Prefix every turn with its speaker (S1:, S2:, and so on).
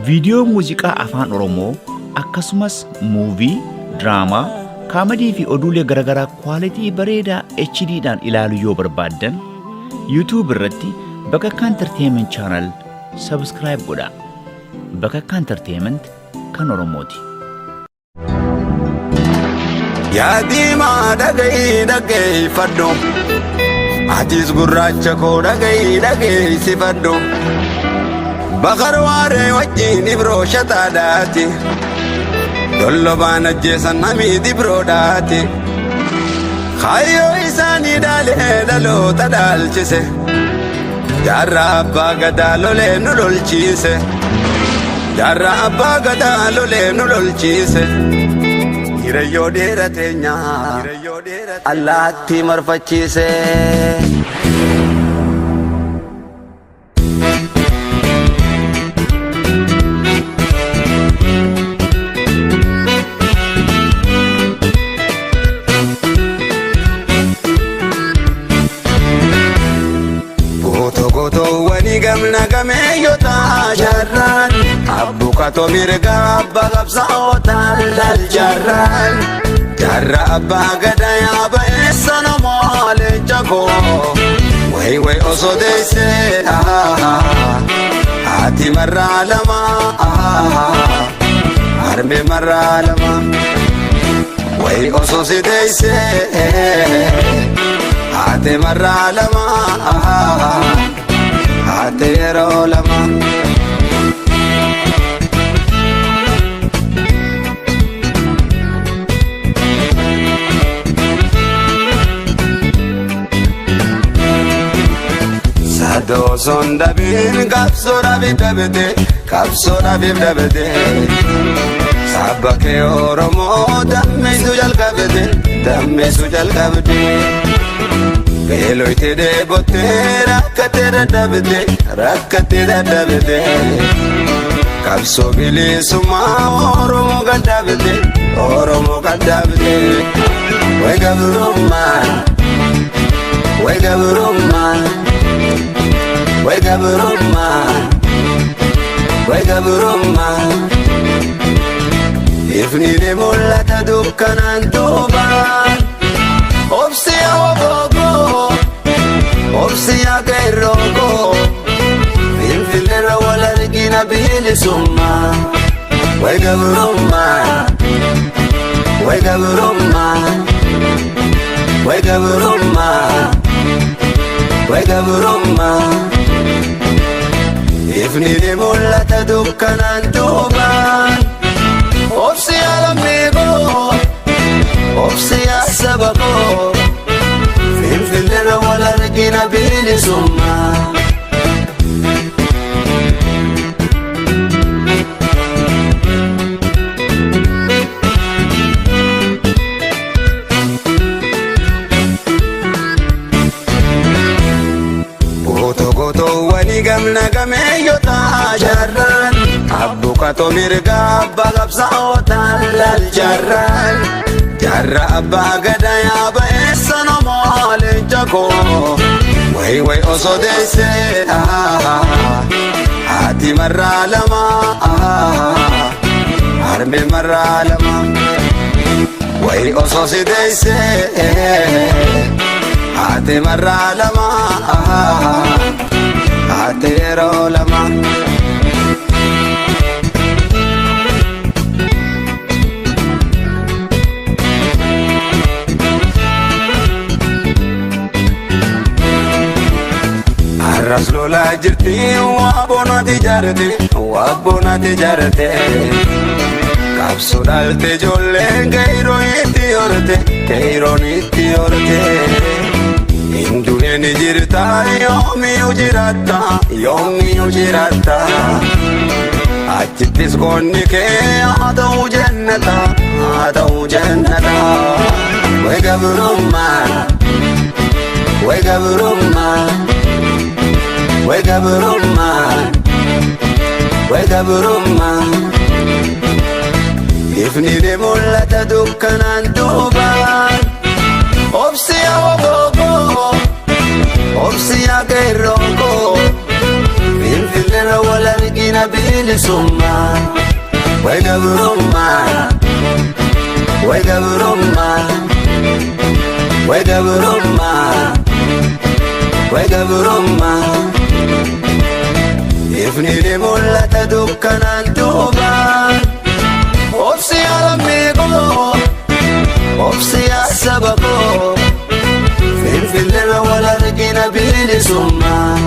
S1: Viidiyoo muuziqaa Afaan Oromoo akkasumas movie, diraamaa, comedy fi oduulee garagaraa quality bareedaa HD dhaan ilaaluu yoo barbaaddan YouTube irratti Bakakkaa Entertainment Channel subscribe godhaa. Bakakkaa Entertainment kan Oromooti.
S2: Yaa diimaa dhaga'i dhaggeeffadhu. Atis gurraacha koo dhaga'i dhageessifadhu. Bakar waaree wajjin ibroo shataadhaati. Dollobaan ajjeesan hamiid ibroodhaati. Kaayyoo isaanii dhaalee dhaloota dhaalchise. Jaarraa abbaa gadaa lolee nu lolchiise. Jaarraa abbaa gadaa lolee nu lolchiise. Hirayyoo dheera teenya allaattii marfachiise. Gootoo gootoowwanii gamna gameeyyota jaarraan abbuqatoo mirga abbaa qabsaa'otaan laal jaarraan jaarraa abbaa gadaa yaaba eessa namaa leenca koo way way osoo deessee haati marraa lama harmee marraa lama way osoo si deessee haati marraa lama haati yeroo lama. Sadoo son dhabiin qabsoo dhabiif dhabete qabsoo dhabiif dhabete sabba kee Oromoo dammeessu jalqabete dammeessu jalqabde beeloyte dheebottee rakkatee dadhabde rakkatee dadhabde qabsoo bilisummaa Oromoo kan dhaabde Oromoo kan dhaabde way gabrummaa way gabrummaa way gabrummaa way gabrummaa ifni ni mul'ata dukkanaan duubaan obsiya wogoogoo obsiya qeerroogoo finfinneerra wal argina bilisummaa way gabrummaa way gabrummaa way gabrummaa way gabrummaa ifni ni mul'ata dukkanaan duubaan obsiya lammiigoo obsiya saba koo finfinneerra wal argina bilisummaa. Gootoo gootoowwanii gamna gameeyyota jaarraan abbuqatoo mirga abbaa qabsaa'otaan laal jaarraan jaarraa abbaa gadaa yaaba eessa namaa leenca koo way way osoo deessee haati marraa lama harmee marraa lama way osoo si deessee haati marraa lama haati yeroo lama. Arras lolaa jirti waa bonaati jaarte waa bonaati jaarte qabsoo dhaalte ijoolleen keeyroon itti horte keeyroon itti horte Hinduun ni jirta yoomiyyuu jiraatta yoomiyyuu jiraatta achittis goonni kee haa ta'u jannata haa ta'u jannata way gabrummaa way gabrummaa way gabrummaa way gabrummaa ifni ni mul'ata dukkanaan duubaan obsiya wogoogoo obsiya qeerroogoo finfinneerra wal argina argina bilisummaa. Way gabrummaa, way gabrummaa, way gabrummaa, way gabrummaa. Ifni ni mul'ata dukkanaan duubaan. Obsi lammii koo, obsi yaa saba koo. Finfinneerra wal argina bilisummaa.